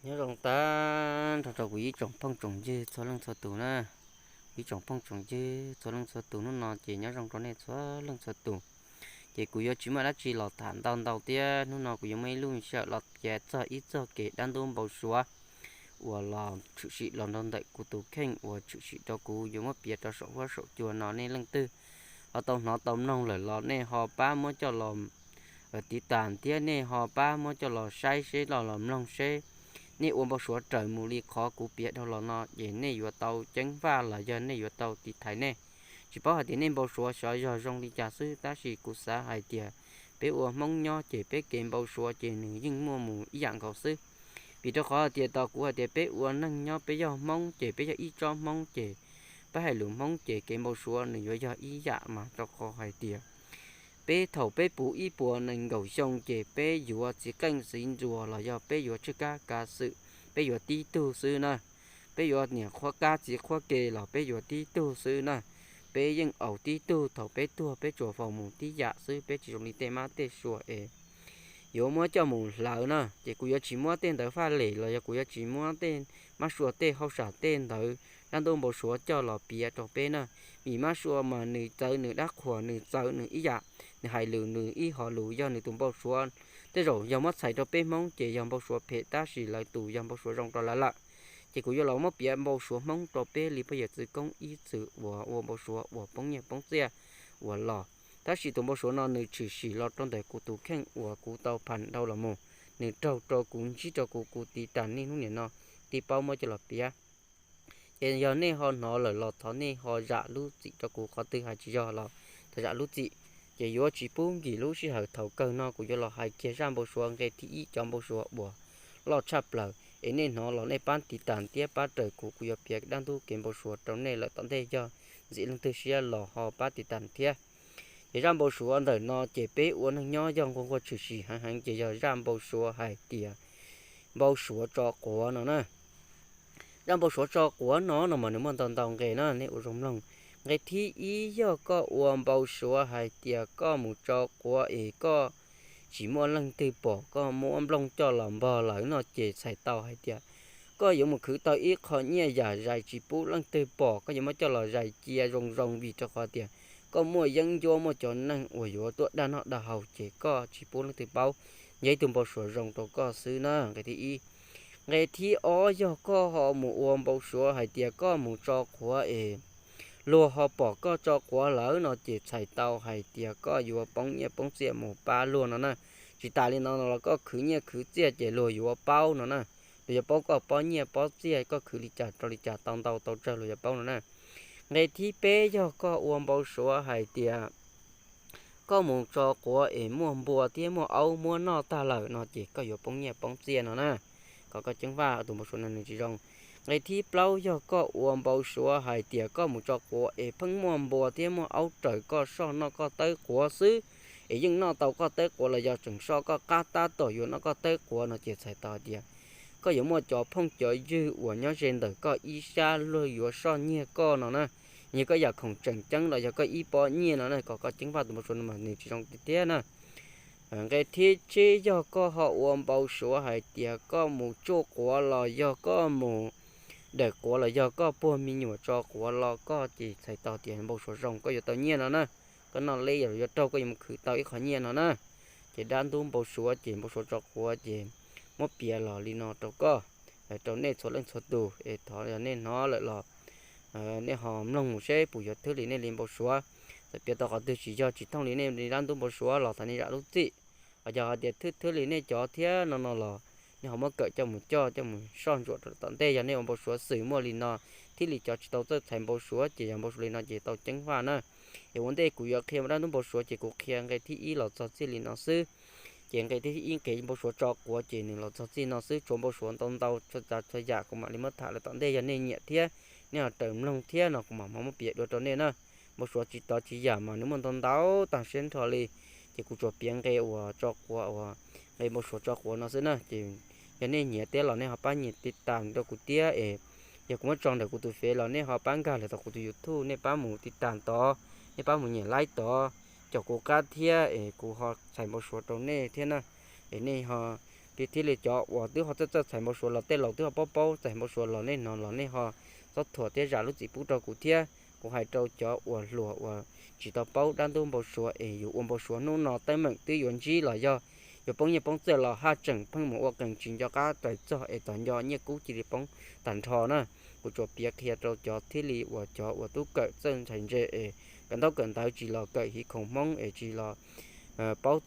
Nyob zoo tag nrho rau kuv ib tsoom phooj tsoom ywg txhua leej txhua tus na. Ib tsoom phooj tsoom ywg txhua leej txhua tus, hnub no ces nyob zoo rau nej txhua leej txhua tus. Ces kuv yuav tsis muaj dab tsi los tham ntau ntau thiab, hnub no kuv yuav muaj ib lub sij hawm los piav txog ib txog kev dab ntub npau suav uas los tshwm sim los nrog ntawm kuv tus kheej uas tshwm sim rau kuv yuav muab piav rau saum huab saum cua no. Nej leej twg ho tau hnov tau mloog lawm los nej ho pab muab coj los tiv tas thiab nej ho pab muab coj los saib seb los los mloog seb nej ua npau suav raws mus li qhov kuv piav dhau los no ces nej yuav tau ceev faj los yog nej yuav tau tiv thaiv nej. Tsis paub hais tias nej npau suav xyov yog zoo li cas xwb, tab sis kuv xav hais tias peb ua Hmoob nyob ces peb kev npau suav ces nws yeej muaj mus ib yam nkaus xwb. Vim rau qhov hais tias tos kuv hais tias peb ua neeg nyob peb yog Hmoob ces peb yog ib tsob Hmoob ces peb hais lus Hmoob ces kev npau suav nws yuav yog ib yam mas rau qhov hais tias peb thaum peb puv ib puas nees nkaum xyoo ces peb yuav txiv qeej txiv nruas los yog peb yuav tswj kab kav xwm, peb yuav tib tug xwb na. Peb yuav niam qhuab kab txiv qhuab ke los peb yuav tib tug xwb na. Peb yeej aus tib tug, thaum peb tuag peb tsuas faus mus tib yam xwb, peb tsis zoo li tej mab tej sua es yuav muab coj mus hlawv na. Ces kuv yuav tsis muab tej ntawd faj lem los yog kuv yuav tsis muab tej mab sua tej hauj sam tej ntawd dab ntub npau suav coj los piav rau peb na. Vim mab sua mas nws txawv nws dab qhuas, nws txawv nws ib yam, nws hais lus nws ib hom lus, yog nws tus npau suav tej zaum yog muab txhais rau peb Hmoob ces yog npau suav phem, tab sis lawv tus yog npau suav zoo rau lawv lawm. Ces kuv yuav los muab piav npau suav Hmoob rau peb li phooj ywg txwv koob ib txwm uas ua npau suav uas poob nyiaj poob txiaj uas los. Tab sis tus npau suav no nws tshwm sim los rau ntawm kuv tus kheej uas kuv tau pham dhau los mus, nws raug rau kuv ntsib rau kuv, kuv tiv tas niaj hnub niam no thiaj paub muab coj los piav. Ces yog nej ho hnov lawm los thov nej ho zam lub txim rau kuv, qhov twg hais tsis yog los thov zam lub txim. Ces yuav tsis pub nkim lub sij hawm, thaum kawg no kuv yuav los hais kiag zaj npau suav nqe thib ib, cov npau suav uas loj tshaj plaws es nej hnov los nej pab tiv tas thiab pab raws kuv, kuv yuav piav dab ntub kev npau suav rau nej lawm tom ntej, yog ntxim leej twg siab los ho pab tiv tas thiab. Ces zaj npau suav ntawm no ces peb ua neeg nyob yog nquag nquag tshwm sim heev heev ces yog zaj npau suav hais tias npau suav tso quav no na. Zaj npau suav tso quav no no mas nws muaj ntau ntau nqe na, nej ua zoo mloog. Nqe thib ib yog koj ua npau suav hais tias koj mus tso quav es koj tsis muaj leej twg pom, koj muab nplooj coj los npog lawm no ces txhais tau hais tias koj yuav mus khwv tau ib qho nyiaj yam zais tsis pub leej twg pom, koj yuav muab coj los zais cia zoo zoo, vim rau qhov tias koj muaj yeeb ncuab, muaj cov neeg uas yuav tuaj dag noj dag haus ces koj tsis pub leej twg paub, yog ib tug npau suav zoo rau koj xwb na, nqe thib ib. Nqe thib ob yog koj ho mus ua npau suav hais tias koj mus tso quav es luag ho pom koj tso quav lawm no ces txhais tau hais tias koj yuav poob nyiaj poob txiaj mus pab luag no na. Tsis tas li no los koj khwv nyiaj khwv txiaj ces luag yuav paub no na. Luag yuav paub koj pob nyiaj pob txiaj, koj khwv li cas rau li cas tau ntau tau tsawg luag yuav paub no na. Nqe thib peb yog koj ua npau suav hais tias koj mus tso quav es muaj npua thiab muaj aub muab noj tag lawm no ces koj yuav poob nyiaj poob txiaj no na. Kom koj ceev faj, tus npau suav no nws tsis zoo. Nqe thib plaub yog koj ua npau suav hais tias koj mus tso quav es pheej muaj npua thiab muaj aub raws koj soj noj koj tawb quav xwb, es yeej noj tau koj tawb quav los yog tseem soj koj qab tab tom yuav noj koj tawb quav no ces txhais tau hais tias koj yuav muaj cov phooj cov ywg uas nyob ze ntawm koj ib sab luag yuav soj nyiag koj no na. Yog koj yam khoom tseem ceeb los yog koj ib pob nyiaj no na, kom koj ceev faj, tus npau suav no mas nws tsis zoo tiag tiag na. Nqe thib tsib yog koj ho ua npau suav hais tias koj mus tsuj quav los yog koj mus dawm quav los yog koj puag me nyuam tso quav los koj ces txhais tau tias npau suav zoo, koj yuav tau nyiaj no na. Koj noj leb yog yuav raug, koj yuav mus khwv tau ib qho nyiaj no na. Ces dab ntub npau suav ces npau suav tso quav ces muab piav los li no rau koj, rau nej txhua leej txhua tus es thov yog nej hnov lawm los nej ho mloog mus seb puas yuav thwb li nej li npau suav. Txawm piav tau qhov twg tsis yog tsis thooj li nej li dab ntub npau suav los thov nej zam lub txim. Ho yog hais tias thwb thwb li nej cov thiab no no los nej ho muab kawm coj mus coj coj mus soj ntsuam rau tom ntej. Yog nej ua npau suav xwm muaj li no thiab li cov tsis tau txawj txhais npau suav ces yog npau suav li no ces tau ceev faj na. Es ua ntej kuv yuav qhia dab ntub npau suav ces kuv qhia nqe thib ib los txog txij li no xwb. Ces nqe thib ib, nqe npau suav tso quav ces nws los txog txij no xwb, tshuav npau suav ntau ntau txhua tsav txhua yam kuv mam li muab tham lawm tom ntej. Yog nej nyiam thiab nej ho raws mloog thiab no kuv mam muab piav dua rau nej na. Npau suav tsis tov tsis yam mas nws muaj ntau ntau tag siab nrho li. Ces kuv tsuas piav nqe uas tso quav uas nqe npau suav tso quav no xwb na. Ces yog nej nyiam thiab los nej ho pab nias tiv tas rau kuv thiab es yog kuv muab tso ntawm kuv tus fev los nej ho pab nkag los tom kuv tus YouTube, nej pab mus tiv tas tod, nej pab mus nias like tod, caum kuv qab thiab es kuv ho txhais npau suav rau nej thiab na. Es nej ho Ces thiaj li cov uas twb ho txawj txawj txhais npau suav los tej laus twb ho paub paub txhais npau suav los nej hnov los nej ho txhob thuam thiab zam lub txim pub rau kuv thiab. Kuv hais rau cov uas hluas uas tsis tau paub dab ntub npau suav es yus ua npau suav hnub no teeb meem twb yuav ntsib los yog yuav poob nyiaj poob txiaj los haj tseem pheej mus ua qees tsis nco qab raws txog es tom nco nyiaj kub cia li poob tag nrho na. Kuv tsuas piav qhia rau cov thiaj li uas cov uas tub kawm txawj ntshai ntse es kawm ntaub kawm ntawv tsis los kawm hiv khoom Hmoob es tsis los paub